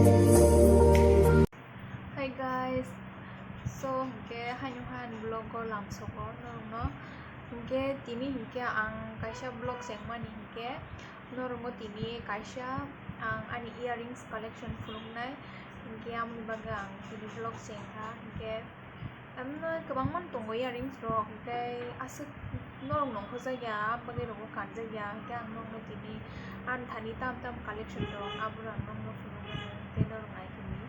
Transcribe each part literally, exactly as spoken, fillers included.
Hi guys, so hwnkhe haino han vlog o lamsogo norokno. Hwnkhe tini hwnkhe ang kaisa vlog chengmani hwnkhe norokno tini kaisa ang ani earrings collection phunuknai, hwnkhe amoni bagwi ang tini vlog chengkha. Hwnkhe Emno kwbangma tongo earrings rok, hwnkhe aswk norok nongkhorjakya, ah bagwi rokbo kanjakya, hwnkhe ang nokno tini ani thani tam tam collection rok, aborok ang nokno phunukmano, hwnkhe norok naitokdi.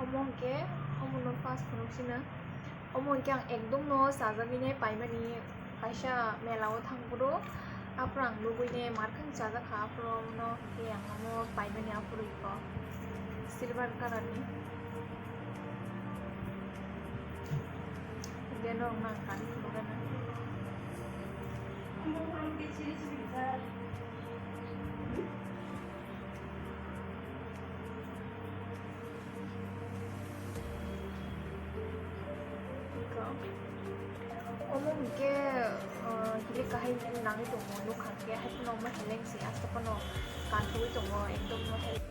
Omo hwnkhe, omono first phunuk sina, omo hwnkhe ang ekdom no chajagwi nai paimani. Kaisa mela o thangphuru aphuru ang nugwi ne markhang chajak kha, aphuru no hwnkhe ang omo paimani aphuru iko silver colour ni. Hwnkhe norok no ang kani phunukgana. Omo hwnkhe, uh, hilik kahai nangwi tongo, nukha hwnkhe, haiphano omo heleng se, aswk phano kanthogwi tongo, ekdom no hel-,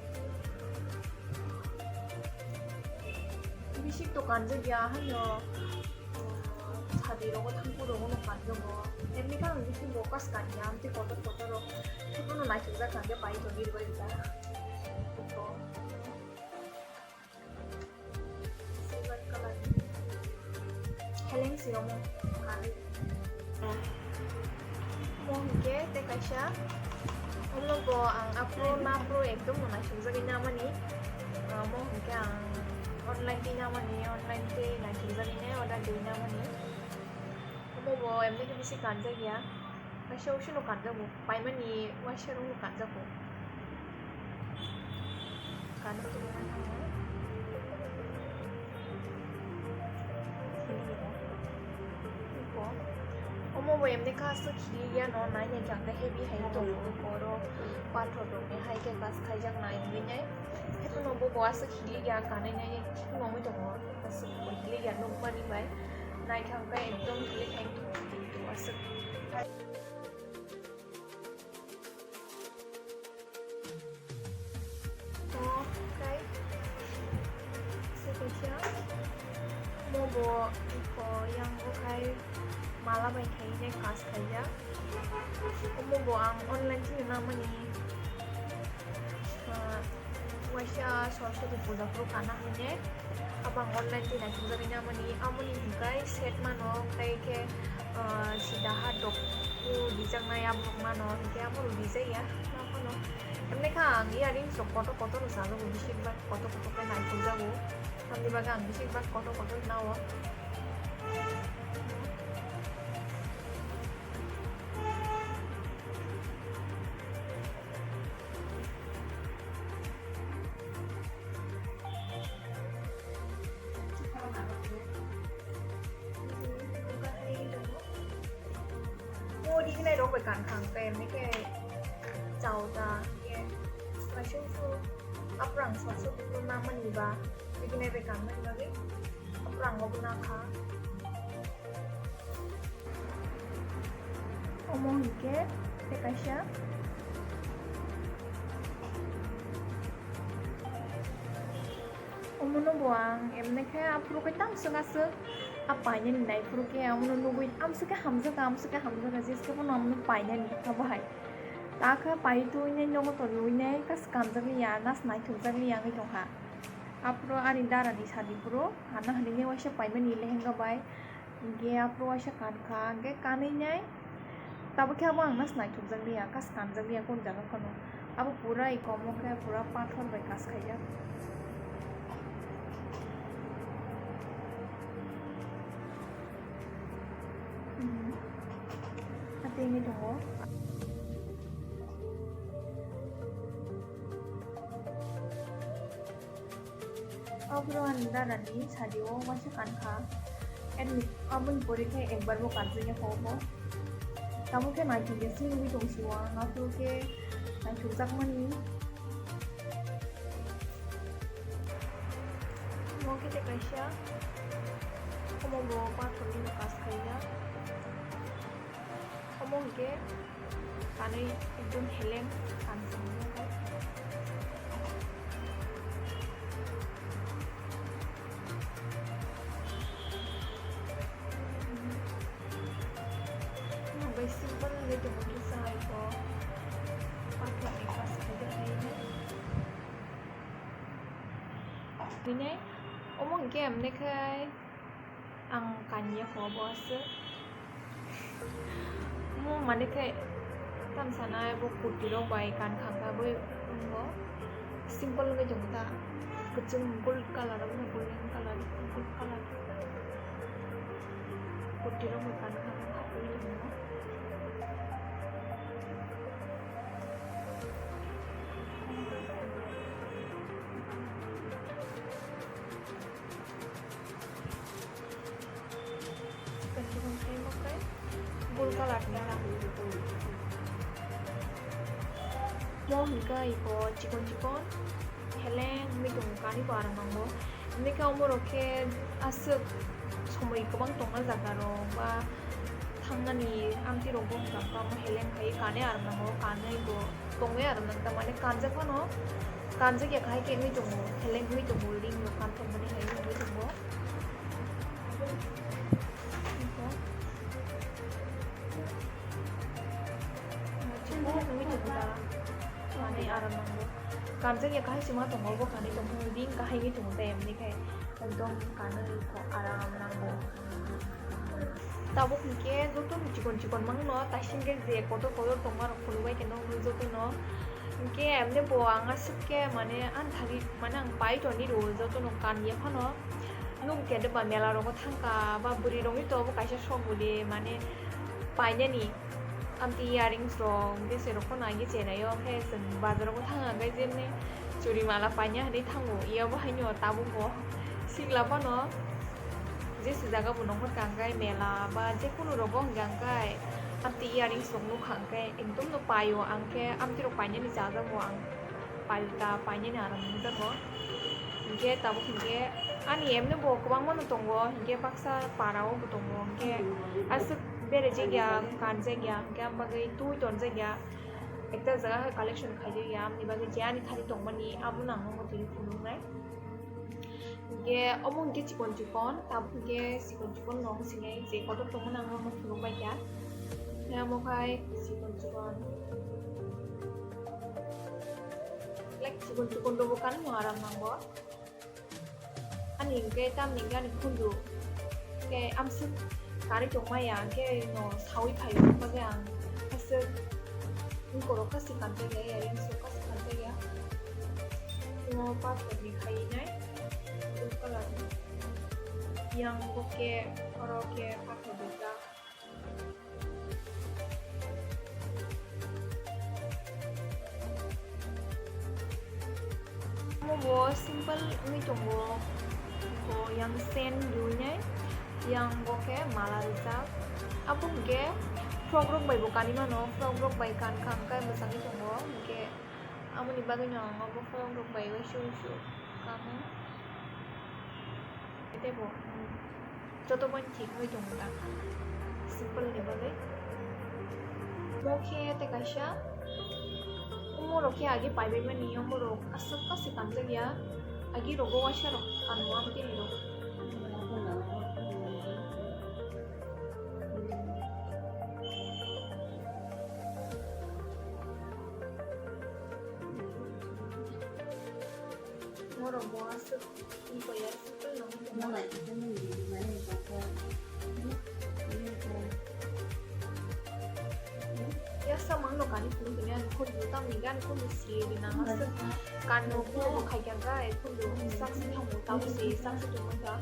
bisik to kanjakya, haino, uh, sadi rogo thangphuru rogo no kanjago, emni khe ang bisik bo kas kanya, amtwi kotor kotor rok, haiphano naithokjak kha hwnkhe pai tongwi rwbaikha. Silver colour. Heleng si omo. Omo hwnkhe tei kaisa. Omo bo ang aphuru naphuru ekdom no naisukjagwi namani. Omo hwnkhe ang online twi namani, online twi naisukjagwi nai order twi namani. Omo bo emni khe bisi kanjakya. Kaisa usino kanjago, paimani waisa rokno kanjago. Kanwi tongmani thango. Omo bo emni kha aswk khili ya no, nai nai khe heavy hai tongo, oro pathor rok ni hai khe kas khaijak nai hinwi nai. Haiphano bo bo aswk khili ya, kanwi nai nai nongwi tongo, aswk khili ya nukmani bai. Naithok khe ekdom hilik hai aswk. Omo khai se kaisa, omo bo iko yang bo khai mala bai khai nai kas khaijak. Omo bo ang online twi namani, ah, waisa Saraswati puja phuru kana hwnwi. Abo ang online twi naithokjagwi namani, amoni hwnkhai set mano, tei khe, ah, sida ha dok o rijaknai abo mano, hwnkhe abo rw rijak ya, ma phano. Emni kha ang earrings rok kotor kotor rw chajago, bising bak kotor kotor khe naithokjago, tamni bagwi ang bising bak kotor kotor nao. O dignai rok bai kan khang kai, emni khe chao ta, hwnkhe kaisa usu kaprang sokso kuphur namani ba, dignai bai kanmani bagwi kaprang o bo nakha. Omo hwnkhe tei kaisa. Omono bo ang emni khe aphuru khe tamswk aswk a painani naiphuru khe amono nugwi amswk khe hamjakha, amswk khe hamjakha, jeskhe phano amono painani abo hai. Ta khe pai twi nai nogo tonwi nai kas kanjakliya, nas naithokjakliya wngwi tongkha. Aphuru ani dara ni sadi phuru ano hinwi nai waisa paimani lehenga bai. Hingke aphuru waisa kankha, hingke kanwi nai. Tabuk khe abo ang nas naithokjakliya, kas kanjakliya kok jaga phano. Abo pura ikomo khe pura pathor bai kas khaijak. Hmm. Atwini tongo. Aphuru ani dada ni sadi o waisa kankha. Ani aboni pore khe ekbar bo kanjakya kha obo. Tamo khe naithok ya se nugwi tong sio ang, aphuru khe naithokjakmani. Omo khe tei kaisa, omo bo pathor ni kas khaijak. Omo hwnkhe kanwi ekdom heleng kanchwlwi nukha. Bini omo hwnkhe amne khai ang kanya kho bo aswk. Omo mane khai tam sanai bo kurti rok bai kan kha kha bo wngbo simple wngwi tongo ta kwchwng gold colour obo golden colour gold colour kurti rok bai kan kha kha wngwi tongo. Chicken chicken khai mo khai gold colour ni ta. Mo hwnkha iko chikon chikon heleng wngwi tongo kani bo aram nango. Hwnkhe omo rok khe aswk somoi kwbang tongna jaga rok ba thangnani amtwi rok bo hwnkha khe omo heleng khai kani aram nango, kani bo tongwi aram nang tamani kanjak phano kanjak ya khai khe wngwi tongo, heleng wngwi tongo, ring rok kanthok mani hai wngwi tongo. Kanwi aram nango. Kanjak ya kahai sima tongo, bo kanwi tongmani ring kahai ni tongo tei, amni khai ekdom kanwi kho aram nango. Tabuk hinkhe joto ni chikon chikon mangno, taising khe je kotor kotor tongma rok phunuk bai khe nokno joto no. Hinkhe amni bo ang aswk khe mane ani thani mane ang pai toni rwo joto no kan ya phano. Nuk khe de ba mela rogo thangkha ba bwrwi rokni to obo kaisa sok bwle mane painani amtwi earrings rok bese rok phano agi chenaio khe chwng bazar rogo thangkha khe jemni churi mala paina hinwi thango iyabo haino tabuk bo sikla phano jese jaga bo nongkha kangkhe mela ba jephuru rogo hwnkha khe amtwi earrings rok nukha khe ekdom no paio ang khe amtwi rok painani chajago ang. Palta painani aram nukjago. Hinkhe tabuk hinkhe ani emno bo kwbangma no tongo, hinkhe baksa para o bo tongo, hinkhe aswk berajak ya, kanjak ya, hinkhe ang bagwi twi tonjak ya. Ekta jaga hai collection khaijak ya, amni bagwi je ani thani tongmani abono ang nono tini phunuknai. Hinkhe omo hinkhe chikon chikon, tabuk hinkhe chikon chikon no wng sinai je kotor tongmani ang nono phunukbai kha. Hinkhe omo khai chikon chikon. Like chikon chikon rogo kanwi no aram nango. Ani hinkhe tamni hinkhe ani khunju khe amswk kanwi tongmaya hinkhe no sawi phaio bagwi ang aswk borok kasi kanjakya earrings rok kasi kanjakya. Imo pathor ni khai nai blue colour ni yang bo khe oro khe pathor duita. Omo bo simple wngwi tongo, bo yang sen riui nai, yang bo khe mala rijak. Abo hwnkhe frog rok bai bo kanwi mano, frog rok bai kan kha hwnkhe mwchangwi tongo, hwnkhe aboni bagwino ang obo frog rok bai uaisuk uaisuk kamo. Tei bo, hmm. Joto bai thik wngwi tongo ta simple ni bagwi. Omo khe tei kaisa omo rok khe agi paibai mani omo rok aswk kasi kanjak ya agi rogo waisa rok kanmo amtwi ni rok. Omo rok bo aswk. Yasa mang no kani phunuk tini ani khunju tamni gani khunju si ri nang aswk kan no khunju bo khai kha ga khunju sak si thango tamo si sak si tongmani kha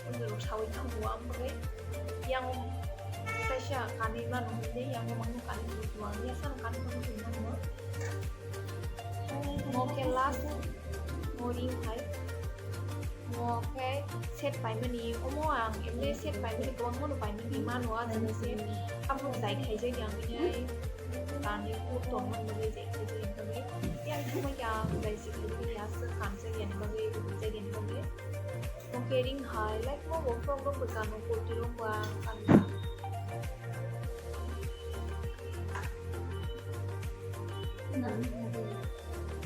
khunju rok sawi thango ang bagwi yang kaisa kani mano hwnwi yang mang no kani phunuk tini yasa no kani phunuk tini ang no. Mo khe last mo ring hai. Mo khe set paimani, omo ang emne set paimani kwbangma no paimani mano, ah, jaga se. Abo jai khaijak yang bini ai. Kani kuk tongmani bagwi jai khaijak yang bagwi. Yang thumai khe ang jai si khaijak ya, se khamsa yani bagwi, jai yani bagwi. Mo khe ring hai, like mo bo frog rok bo chano, kurti rok ba, ang.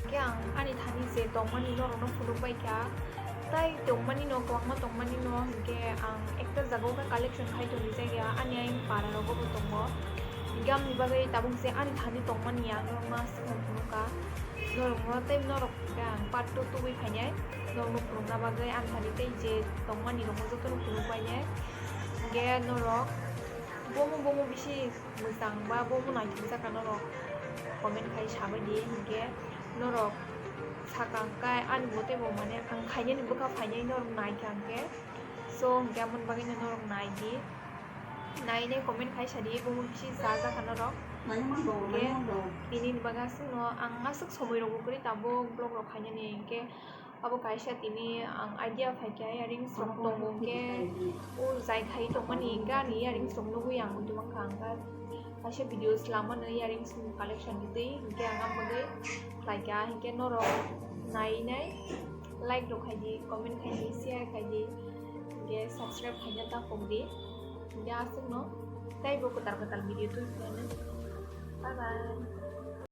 Khe ang ani thani je tongmani norokno phunuk bai kha, tai tongmani no, kwbangma tongmani no, hinkhe ang ekta jaga o khe collection khai tongwi jakya, ani ayang para rogo bo tongo, hinkhe amoni bagwi tabuk je ani thani tongmani ang norokno aswk phunuk kha. Norokno tei norok ang part two tubui phainai, norokno phunukna bagwi ani thani tei je tongmani rokno jotono phunuk painai. Hingke norok bomo bomo bisi mwchang ba bomo naithok jakha norok comment khai sabai di, hingke norok sakang kai ani bo tei bo mane ang khainani bwkha phainai norok naikha hingke. So hingke amoni bagwino norok nai di. Nainai comment khai sadi, bo bisi ja jakha norok. Hingke tini ni bagwi aswkno ang aswk somoi rokbo kwrwi tabuk vlog rok khainani, hingke abo kaisa tini ang idea phaikha, earrings rok tongo, hingke o jai khai tongmani hingke ani earrings rok nugui ang muchung mankha, hingke kaisa video slamano earrings ni collection ni twi, hingke ang ang bagwi khlaikha, hingke norok nainai like rok khai di, comment khai di, share khai di, hingke subscribe khaina ta pok di. Hingke aswkno teibo kwtal kwtal video tubui phano. Bye bye.